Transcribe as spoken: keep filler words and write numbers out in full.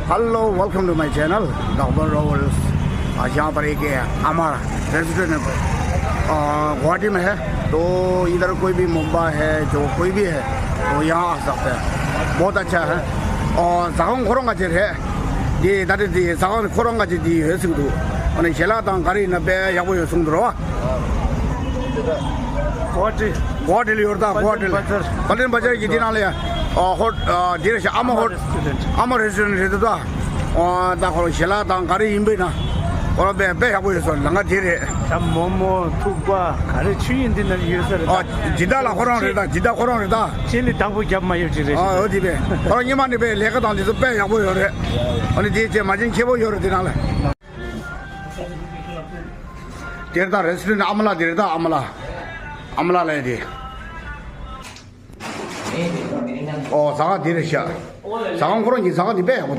Hello, welcome to my channel, doctor Rahul. आज यहाँ पर एक अमला रेस्टोरेंट है, अ, गुवाहाटी में है। तो इधर कोई भी मुंबई है, जो कोई भी है, तो यहाँ आ सकते हैं। बहुत अच्छा है। और ཟ་ཁང་ཁོ་རང་ག་ཅིག་རེད། འདི་ད་ལྟ་འདི་ཟ་ཁང་ཁོ་རང་ག་ཅིག་འདི་ཡོད་ཟེར་གི་འདུག་ཨ་ནི་ཞལ་ལག་དང་ག་རེ་ཡིན་ན་དཔེ་ཡག་པོ་ཡོད་གསུངས་འདུག་རོ། गुवाहाटी। गुवाहाटी ལ་ཡོད་ད། गुवाहाटी ལ། पल्टन बजार। पल्टन बजार གི་འདི་ནང་ལ་ཡ། ཨ་ཧོ། ཨ་འདི་རེད་ཤག་ཨ་མ་ཧོ། रेस्टोरेंट। ཨ་མ་རེ་སི་ཊོ་རེན་ཊི་རེད་ད། ཨ་ད་ཁོ་རང་ཞལ་ལག་དང་ག་རེ་ཡིན་པས་ན། ཁོ་རང་དཔེ་དཔེ་ཡག་པོ་ཡོད་སོང་། ལམ་ཁ་དེ་རེད། ད་མོག་མོག་ཐུག་པ་ག་རེ་ཆུ་ཡིན་འདི་ན་ཡོད་ས་རེད་ཨ་ད། སྦྱིན་བདག་ལགས་ཁོ་རང་རེད་ད། སྦྱིན་བདག་ཁོ་རང་རེད་ད། ཅི་ལི་བདག་པོ་རྒྱབ་མ་ཡོད་ཅིག་རེད། ཨ་འོ་དེ་བས་ཁོ་རང་སྔོན་མ་ནས་དཔེ་ལས་ཀ་དང་དེ་ཚོ་དཔེ་ཡག་པོ་ཡོད་རེད། ཨ་ནི་དེ་ཚེ་མ་བྱན་ཁྱེད་པོ་ཡོད་རེད་དེ་ནང་ལ། དེར་ད་རེ་སི་ཊོ་རེན་ཊི་ཨ་མ་ལགས་དེ་རེད་ད། ཨ་མ་ལགས། ཨ་མ་ལགས་ལ་ཡ་དེ། ཨོ་ཟ་ཁང་དེ་རེད་ཤག་ཟ་ཁང་ཁོ་རང་གི་ཟ་ཁང་དེ་དཔེ་ཡག་པོ་འདུག